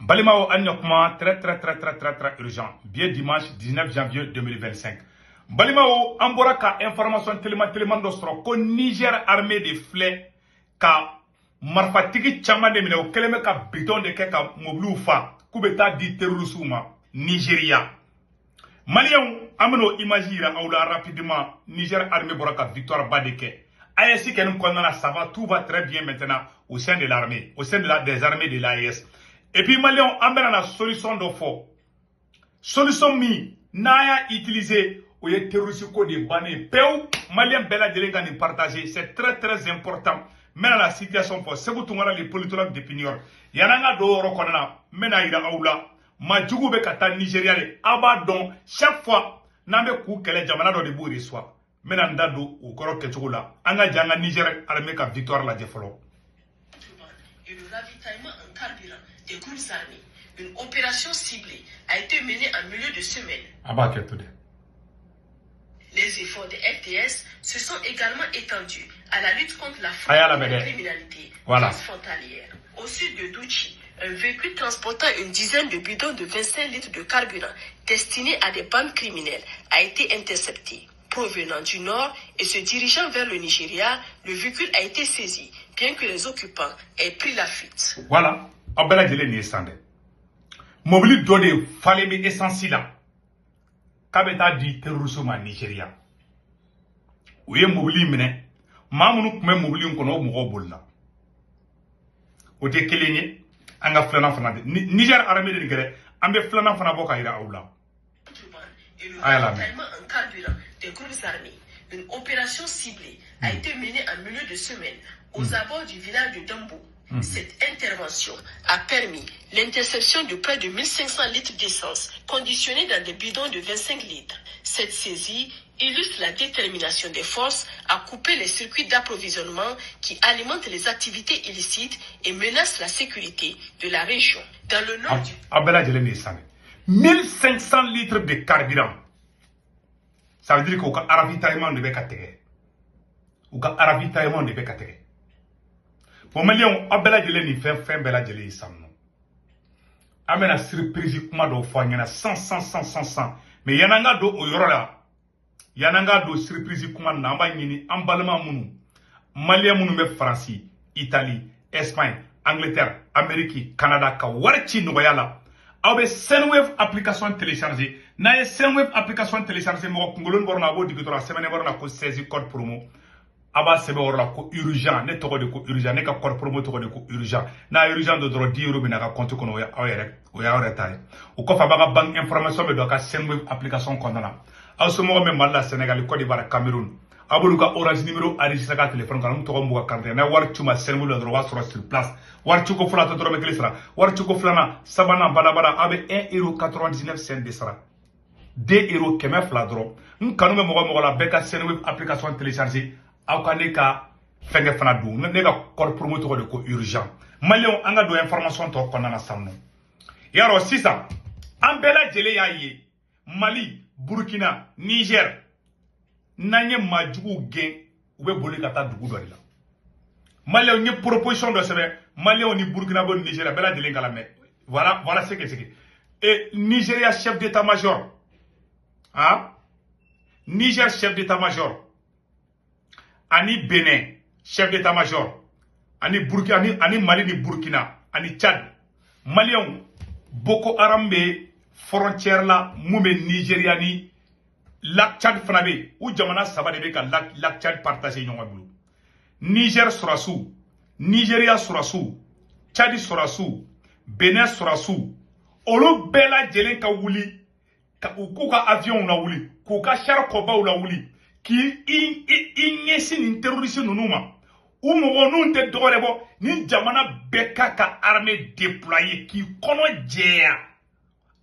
Balimaw, an ɲakuma, très très très très très très urgent. Bi ye dimanche 19 janvier 2025. Balimaw, an bɔra ka information teliman teliman dɔ sɔrɔ ko Niger armée de filɛ ka marifatigi caman de minɛ. O kɛlen bɛ ka bidon de kɛ ka mobiliw fa k'u bɛ taa di terroristew ma Nigeria. Maliyɛnw, an bɛn'o image yira aw la rapidement. Niger armée bɔra ka victoire ba de kɛ AES kɛni kɔnɔna na. Ça va, tout va très bien maintenant au sein de l'armée, au sein des armées de l'AES. Et puis maliyɛnw, an bɛna na solution dɔ fɔ, solution min n'an y'a utiliser, o ye terroriste ko de bannen pewu. Maliyɛn bɛɛ lajɛlen ka nin partager, c'est très très important. N bɛna la situation fɔ. Segu Tunkara, le politologue depuis New York. Yan'an ka don o yɔrɔ kɔnɔna na, n bɛna yira aw la, majugu bɛ ka taa Nigéria de. Aw b'a dɔn, chaque fois n'an bɛ k'u kɛlɛ, jamana dɔ de b'u reçoit. N bɛna n da don o kɔrɔ kɛcogo la. An ka jɛ an ka Niger armée ka victoire lajɛ fɔlɔ. Et le ravitaillement en carburant des groupes armés. Une opération ciblée a été menée en milieu de semaine. A b'a kɛ to dɛ. Les efforts des FDS se sont également étendus à la lutte contre la fraude A y'a et lamɛn la dɛ. Criminalité Voilà. transfrontalière. Au sud de Douchi, un véhicule transportant une dizaine de bidons de 25 litres de carburant destinés à des bandes criminelles a été intercepté. Provenant du nord et se dirigeant vers le Nigeria, le véhicule a été saisi, bien que les occupants aient pris la fuite. Voilà, aw bɛɛ lajɛlen, nin ye san dɛ. Mobili dɔ de falen bɛ essence la k'a bɛ taa di terroriste ma Nigeria. U ye mobili minɛ, maa minnu tun bɛ mobili in kɔnɔ, o mɔgɔw bolila. O tɛ kelen ye. An ka filanan fana de, Niger armée de nin kɛ dɛ. An bɛ filanan fana bɔ ka yira aw la. Et le A y'a lamɛn. Ravitaillement en carburant des groupes armés. Une opération ciblée a été menée en milieu de semaine aux abords du village de Dambo. Cette intervention a permis l'interception de près de 1500 litres d'essence conditionnés dans des bidons de 25 litres. Cette saisie illustre la détermination des forces à couper les circuits d'approvisionnement qui alimentent les activités illicites et menacent la sécurité de la région. Dans le nord du Aw bɛɛ lajɛlen, nin ye san dɛ. 1500 litres de carburant, ça veut dire k'u ka ravitaillement de bɛ ka tigɛ, u ka ravitaillement de bɛ ka tigɛ. Bon, maliyɛnw, aw bɛɛ lajɛlen, nin fɛn fɛn bɛɛ lajɛlen ye san nɔ. An bɛna surprise kuma dɔw fɔ an ɲɛna san san san san san. Mais yan'an ka don o yɔrɔ la, yan'an ka don surprise kuma na, an b'a ɲini an balima minnu, maliyɛn minnu bɛ Faransi, Italie, Espagne, Angleterre, Amérique, Canada, ka wari ci nɔgɔya la, aw bɛ Sendwave application télécharger. N'a ye Sendwave application télécharger, mɔgɔ kunkolo bɔrɔ la, a b'o digi dɔrɔn, a sɛbɛnnen bɔrɔ la ko 16 code promo. A b'a sɛbɛn o yɔrɔ la ko urgent. Ne tɔgɔ de ko urgent, ne ka code promo tɔgɔ de ko urgent. N'a ye urgent don dɔrɔn, 10 euros bɛ na a ka compte kɔnɔ. O ye aw yɛrɛ, o y'aw yɛrɛ ta ye. O kɔfɛ, a b'a ka banque information bɛ don a ka Sendwave application kɔnɔna na. Aw somɔgɔw bɛ Mali la, Sénégal, Côte d'Ivoire, Cameroun, a b'olu ka Orange numéro enregistré ka téléphone kan, n'u tɔgɔ m'u ka carte. N'a ye wari c'u ma Sendwave la dɔrɔn, o b'a sɔrɔ sur place. Wari ciko fɔlɔ, a tɛ dɔrɔmɛ kelen sara. Wari ciko filanan, sabanan, badabada, aw bɛ 1 euro 99 cent de sara, 2 euro, 200 dɔrɔn. N kanu bɛ mɔgɔ mɔgɔ la, bɛɛ ka Sendwave application télécharger. Aw ka ne ka fɛnkɛ fana don, ne ka code promo tɔgɔ de ko urgent. Maliyɛnw, an ka don information tɔ kɔnɔna na sisan nɔ. Yarɔ, sisan an bɛɛ lajɛlen y'a ye, Mali, Burkina, Niger, n'an ye maajuguw gɛn, u bɛ boli ka taa dugu dɔ de la. Maliyɛnw ye proposition dɔ sɛbɛn. Maliyɛnw ni Burkinabɔ ni Nigeria, bɛɛ lajɛlen k'a lamɛn. Voilà, voilà ce que c'est que et Nigeria chef d'état-major, hein, Niger chef d'état-major ani Benin chef d'état-major ani Burkina ani Mali ni Burkina ani Tchad. Maliyɛnw, Boko Haram bɛ frontière la mun bɛ Nigeria ni lac Tchad fana bɛ yen. U jamana saba de bɛ ka lac Tchad partager ɲɔgɔn bolo. Niger sɔrɔsiw, Nigeria sɔrɔsiw, Tchad sɔrɔsiw, Benin sɔrɔsiw, olu bɛɛ lajɛlen ka wuli ka u k'u ka avion lawuli, k'u ka char kɔbaw lawuli, k'i i ɲɛsin nin terroriste ninnu ma. U mɔgɔ ninnu tɛ dɔwɛrɛ bɔ ni jamana bɛɛ k'a ka armée déployer k'i kɔnɔ jɛya.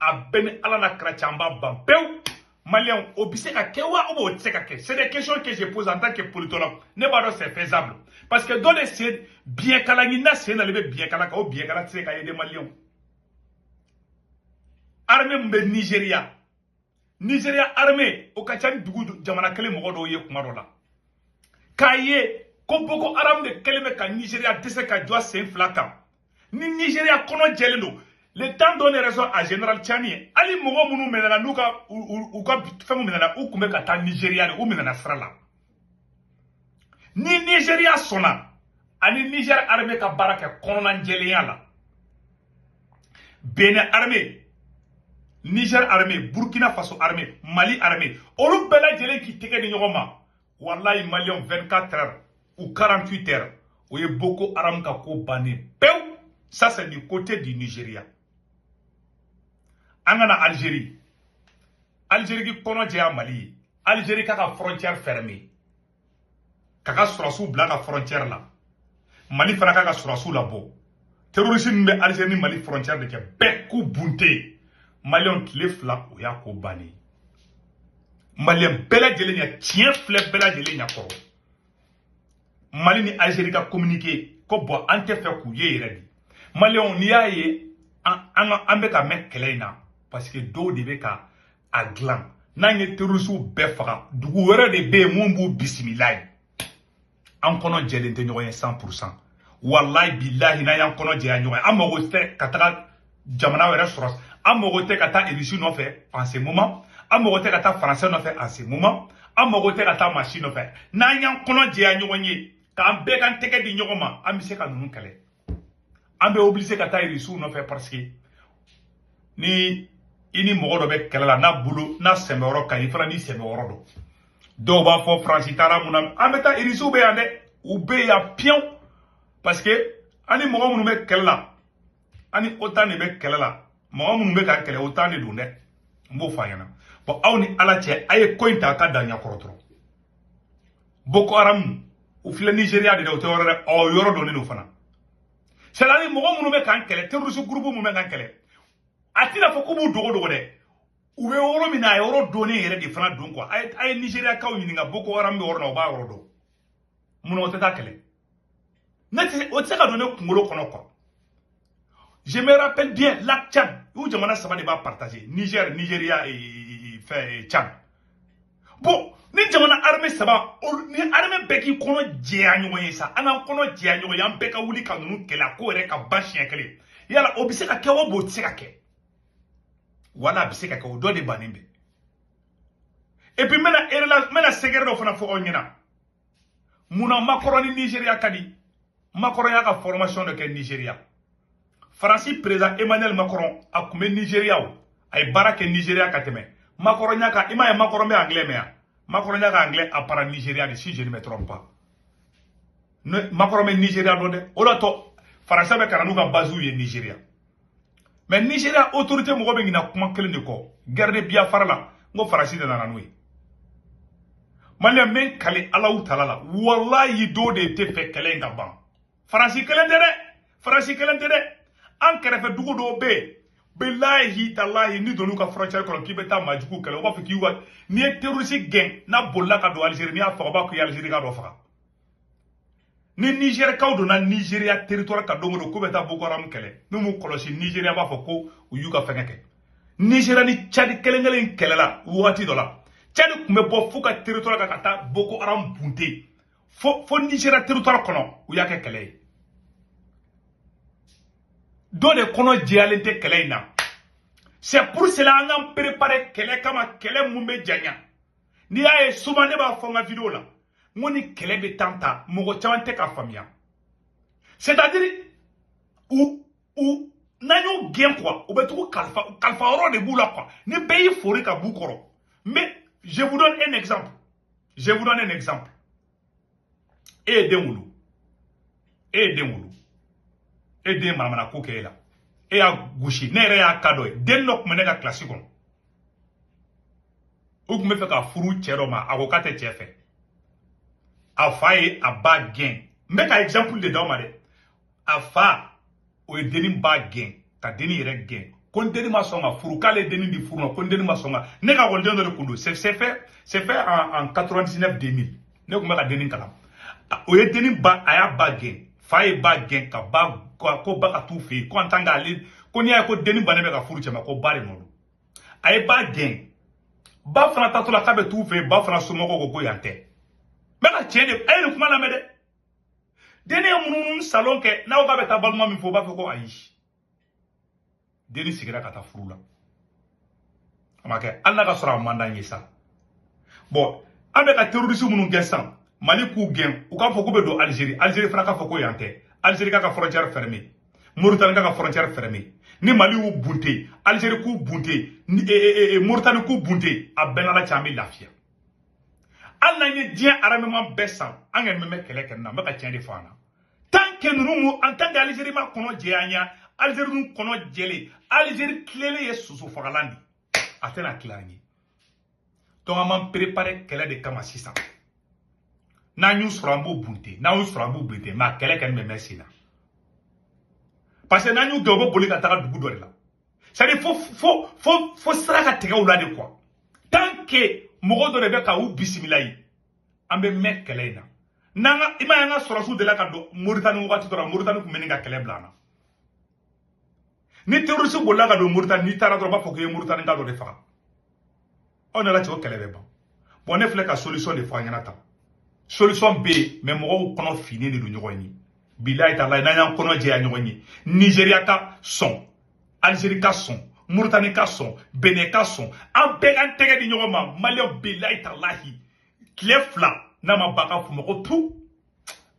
A bɛɛ ni Ala n'a kɛra cɛ, an b'a ban pewu. Maliyɛnw, o bɛ se ka kɛ wa ou bien o tɛ se ka kɛ? C'est des questions que je pose en tant que politologue. Ne b'a dɔn c'est faisable, parce que dɔ de sen biɲɛkala ɲinina sen nalen bɛ biɲɛkala kan, o biɲɛkala tɛ se ka ye dɛ. Maliyɛnw, armée min bɛ Nigéria, Nigéria armée, o ka ca ni dugu jamana kelen mɔgɔ dɔw ye kuma dɔ la. K'a ye ko Boko Haram de kɛlen bɛ ka Nigéria dɛsɛ ka jɔ sen fila kan ni Nigéria kɔnɔ jɛlen don. Le temps donne raison à général Tchani. Ali mɔgɔ minnu minɛna n'u ka u ka fɛnw minɛna, u tun bɛ ka taa Nigéria de, u minɛna sira la. Ni Nigéria sɔnna ani Niger armée ka baara kɛ kɔnɔna jɛlenya la, Benin armée, Niger armée, Burkina Faso armée, Mali armée, olu bɛɛ lajɛlen k'i tɛgɛ di ɲɔgɔn ma, wallahi Maliyɛnw, 24 heures ou 48 heures, o ye Boko Haram ka ko bannen pewu. Ça, c'est du côté du Nigeria. An ka na Algérie. Algérie k'i kɔnɔ jɛya Mali ye. Algérie k'a ka frontière fermée, k'a ka sɔrɔsiw bila ka frontière la. Mali fana k'a ka sɔrɔsiw labɔ. Terroriste min bɛ Algérie ni Mali frontière de kɛ, bɛɛ k'u bunte. Maliyɛnw, tile 2, o y'a ko bannen ye. Maliyɛn bɛɛ lajɛlen ɲɛ, tiɲɛ filɛ bɛɛ lajɛlen ɲɛkɔrɔ. Mali ni Algérie ka communiqué ko bɔn, an tɛ fɛ k'u ye yɛrɛ de. Maliyɛnw, n'i y'a ye an bɛ ka mɛn kɛlɛ in na, parce que dɔw de bɛ ka a dilan. N'an ye terroristew bɛɛ faga, dugu wɛrɛ de bɛ yen mun b'u bisimila ye. An kɔnɔ jɛlen tɛ ɲɔgɔn ye 100%. Walayi bilahi, n'an y'an kɔnɔ jɛya ɲɔgɔn ye, an mago tɛ ka taga jamana wɛrɛ sɔrɔ, an mago tɛ ka taa Russie nɔfɛ en ce moment, an mago tɛ ka taa Français nɔfɛ en ce moment, an mago tɛ ka taa maa si nɔfɛ. N'an y'an kɔnɔ jɛya ɲɔgɔn ye, k'an bɛɛ k'an tɛgɛ di ɲɔgɔn ma, an bɛ se ka ninnu kɛlɛ. An bɛ obligé ka taa Russiw nɔfɛ, parce que ni i ni mɔgɔ dɔ bɛ kɛlɛ la, n'a bolo n'a sɛmɛyɔrɔ ka ɲi, i fana n'i sɛmɛyɔrɔ dɔn. Dɔw b'a fɔ Faransi taara mun na, an bɛ taa. Russiw bɛ yan dɛ, u bɛ yan piyewu, parce que an ni mɔgɔ minnu bɛ kɛlɛ la, an ni OTAN de bɛ kɛlɛ la. Mɔgɔ minnu bɛ ka kɛlɛ, OTAN de don dɛ, n b'o fɔ a ɲɛna. Bon, aw ni Ala cɛ, a ye ko in ta a ka dan ɲɛkɔrɔ dɔrɔn. Boko Haram, u filɛ Nigéria de dɛ, o tɛ yɔrɔ dɛ, ɔ yɔrɔ dɔnnen don fana. C'est à dire, mɔgɔ minnu bɛ k'an kɛlɛ, terroriste groupe minnu bɛ k'an kɛlɛ, a tɛna fɔ k'u b'u dogo dogo dɛ. U bɛ yɔrɔ min na, a ye yɔrɔ dɔnnen yɛrɛ de fana don quoi. A ye Nigériakaw ɲininka, Boko Haram bɛ yɔrɔ min na, u b'a yɔrɔ dɔn. Munna o tɛ taa kɛlɛ? Ne tɛ, o tɛ se ka don ne kunkolo kɔnɔ quoi. Je me rappelle bien, lac Tchad, u jamana saba de b'a partager: Niger, Nigeria et fɛn Tchad. Bon, ni jamana armée saba, ni armée bɛɛ k'i kɔnɔ jɛya ɲɔgɔn ye sa, an k'an kɔnɔ jɛya ɲɔgɔn ye, an bɛɛ ka wuli ka ninnu kɛlɛ, a ko yɛrɛ ka ban siɲɛ kelen. Yala o bɛ se ka kɛ o b'o tɛ se ka kɛ? Wala a bɛ se ka kɛ, o dɔ de bannen bɛ. Et puis n bɛna secret dɔ fana fɔ aw ɲɛna. Munna Macron ni Nigeria ka di? Macron y'a ka formation dɔ kɛ Nigeria. Faransi président Emmanuel Macron, a tun bɛ Nigeria, o a ye baara kɛ Nigeria ka tɛmɛ. Macron y'a ka, i m'a ye, Macron bɛ anglais mɛn yan. Macron y'a ka anglais apprend Nigeria de, si je ne me trompe pas. Macron bɛ Nigeria dɔn dɛ. O de tɔ Faransi bɛ ka na n'u ka base ye Nigeria. Mais Nigeria autorité mɔgɔ bɛ ɲinɛ kuma kelen de kɔ: guerre de Biafra la, n ko Faransi de nana n'o ye. Maliyɛn, bɛ n kale Alahu taala la, walayi, dɔw de tɛ fɛ kɛlɛ in ka ban. Faransi kelen tɛ dɛ, Faransi kelen tɛ dɛ. An kɛrɛfɛ dugu dɔw bɛ yen, bilahi talahi, ni donn'u ka frontière kɔnɔ k'i bɛ taa maajugu kɛlɛ, u b'a fɔ k'i ka, n'i ye terroriste gɛn n'a bolila ka don Algérie, n'i y'a faga, u b'a fɔ k'i ye Algérie ka dɔ faga. Ni Nigérikaw donna Nigéria territoire kan don o don k'u bɛ taa Boko Haram kɛlɛ, n'u m'u kɔlɔsi, Nigéria b'a fɔ ko u y'u ka fɛngɛ kɛ. Nigéria ni Tchad kelen kelen kɛlɛla wagati dɔ la. Tchad tun bɛ bɔ f'u ka territoire kan ka taa Boko Haram bunte fo Nigéria territoire kɔnɔ. U y'a kɛ kɛlɛ ye. Dɔ de kɔnɔ jɛyalen tɛ kɛlɛ in na. C'est pour cela an k'an préparer kɛlɛ kama, kɛlɛ mun bɛ janya. N'i y'a ye, souvent ne b'a fɔ n ka vidéo la, n ko ni kɛlɛ bɛ temps ta, mɔgɔ caman tɛ k'a faamuya. C'est à dire, u n'an y'u gɛn quoi, u bɛ tugu kalifa kalifa yɔrɔ de b'u la quoi. Ni bɛɛ y'i fori ka b'u kɔrɔ. Mais je vous donne un exemple, je vous donne un exemple. E ye den wolo, e ye den wolo, e den manamana ko kɛ e la, e y'a gosi. Ne yɛrɛ y'a ka dɔ ye, den dɔ tun bɛ ne ka kilasi kɔnɔ, u tun bɛ fɛ ka furu cɛ dɔ ma, a ko k'a tɛ cɛ fɛ. A fa ye a ba gɛn. N bɛ ka exemple de d'aw ma dɛ. A fa, o ye denni ba gɛn, ka denni yɛrɛ gɛn, ko n denni ma sɔn ka furu, k'ale ye denni di furu ma, ko n denni ma sɔn ka. Ne ka ekɔliden dɔ de kun don. C'est fait en 99 2000. Ne tun bɛ ka denni kalan. O ye denni ba, a y'a ba gɛn, fa ye ba gɛn ka ba ko ba ka t'u fɛ yen, ko en tant que ale ko n'i y'a ye ko denni bannen bɛ ka furu cɛ ma, ko ba de nɔ don. A ye ba gɛn, ba fana tatɔ la k'a bɛ t'u fɛ yen, ba fana somɔgɔw ko ko yan tɛ. N bɛ ka tiɲɛ de, a ye nin kuma lamɛn dɛ. Denni ye munumunu salon kɛ, n'aw k'a bɛ taa balima min fɔ, o b'a fɔ ko ayi. Denni seginna ka taa furu la. A ma kɛ hali n'a ka sɔrɔ a man d'an ye sa. Bon, an bɛ ka terroriste minnu gɛn sisan, Mali k'u gɛn, u k'a fɔ k'u bɛ don Algérie, Algérie fana k'a fɔ ko yan tɛ. Algérie k'a ka frontière fermée, Mauritanie k'a ka frontière fermée. Ni Mali y'u bunte, Algérie k'u bunte, ni Mauritanie k'u bunte, a bɛɛ n'Ala cɛ an bɛ lafiya. Hali n'an ye diɲɛ armement bɛɛ san, an kɔni bɛ kɛlɛ kɛ nin na, n bɛ ka tiɲɛ de fɔ an na. Tant que ninnu mu, en tant que Algérie ma kɔnɔ jɛya an ye, Algérie dun kɔnɔ jɛlen, Algérie tilelen ye soso fagalan de ye, a tɛna tila an ye. Donc an b'an préparer kɛlɛ de kama sisan. N'an y'u sɔrɔ an b'u bunte, n'an y'u sɔrɔ an b'u bunte, mais a kɛlɛ kɔni bɛ mɛn sen na. Parce que n'an y'u gɛn, u bɛ boli ka taga dugu dɔ de la. C'est à dire fo sira ka tigɛ u la de quoi. Tant que mɔgɔ dɔ de bɛ ka u bisimila yen, an bɛ mɛn kɛlɛ in na. N'an ka, i m'a ye an ka sɔrɔsiw delila ka don Moritani wagati dɔ la, Moritani tun bɛ nin ka kɛlɛ bila an na. Ni terroriste bolila ka don Moritani, n'i taara dɔrɔn u b'a fɔ k'i ye Moritani ka dɔ de faga. Aw nana cɛ o kɛlɛ bɛ ban. Bon, ne filɛ ka solution de fɔ an ɲɛna tan. Solution bɛ yen, mais mɔgɔw kɔnɔ finnen de don ɲɔgɔn ye. Bilayi talayi, n'an y'an kɔnɔ jɛya ɲɔgɔn ye, Nigéria ka sɔn, Algérie ka sɔn, Mauritanie ka sɔn, Benin ka sɔn, an bɛɛ k'an tɛgɛ di ɲɔgɔn ma, Maliyɛnw bilayi talahi, tile fila n'a ma ban k'a f'u ma ko tu.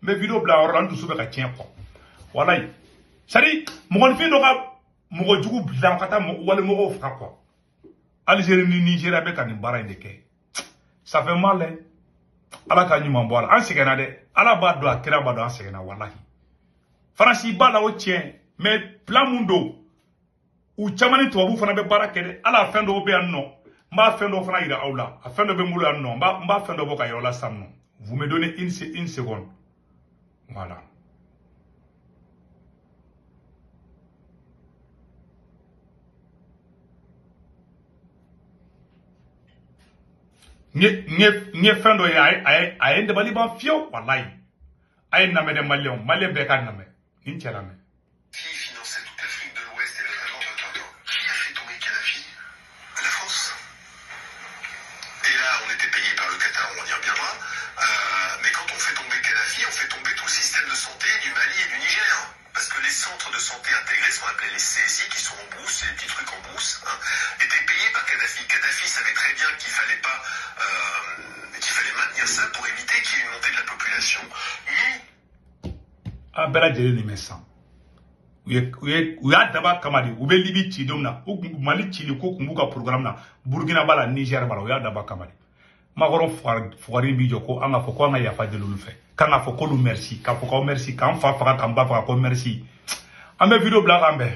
N bɛ vidéo bila yɔrɔ la, n dusu bɛ ka tiɲɛ quoi. Walayi. C'est à dire mɔgɔninfin dɔ ka mɔgɔ jugu bila ka taa walimɔgɔw faga quoi. Algérie ni Nigéria bɛ ka nin baara in de kɛ. Ça fait mal hein. Ala ka ɲuman bɔ a la. An sɛgɛnna dɛ. Ala b'a dɔn, a kira b'a dɔn, an sɛgɛnna walahi. Faransi b'a la o tiɲɛ, mais plan mun don, u caman ni tubabu fana bɛ baara kɛ dɛ. Ala a fɛn dɔw bɛ yan nɔ, n b'a fɛn dɔw fana yira aw la. A fɛn dɔ bɛ n bolo yan nɔ, n b'a fɛn dɔ bɔ ka yira aw la sisan nɔ. Vous me donnez une seconde. Voilà. N ye fɛn dɔ ye, a ye n dabali ban fiyewu walayi. A ye n lamɛn dɛ Maliyɛnw, Maliyɛn bɛɛ ka n lamɛn, nin cɛ lamɛn. Qui finançait toute l'Afrique de l'Ouest et notamment. Attends, qui a fait tomber Kadhafi? La France. Et là, on était payé par le Qatar, on y reviendra. Mais quand on fait tomber Kadhafi, on fait tomber tout le système de santé du Mali et du Niger. Parce que les centres de santé intégrés, ce qu'on appelait les CSI, qui sont en brousse, c'est des petits trucs en brousse, hein, étaient payés par Kadhafi. Kadhafi savait très bien qu'il fallait pas, qu'il fallait maintenir ça pour éviter qu'il y ait une montée de la population. Nous, A bɛɛ lajɛlen nin bɛ san. U y'a dab'a kama de, u bɛ Libi ci don min na, u kun Mali cili ko kun b'u ka programme na, Burkina b'a la, Niger b'a la, u y'a dab'a kama de. Macron fugari b'i jɔ ko an ka fɔ ko an ka yafa deli olu fɛ, k'an ka fɔ k'olu merci, k'a fɔ k'aw merci, k'an fa faga k'an ba faga ko merci. An bɛ vidéo bila k'an bɛn.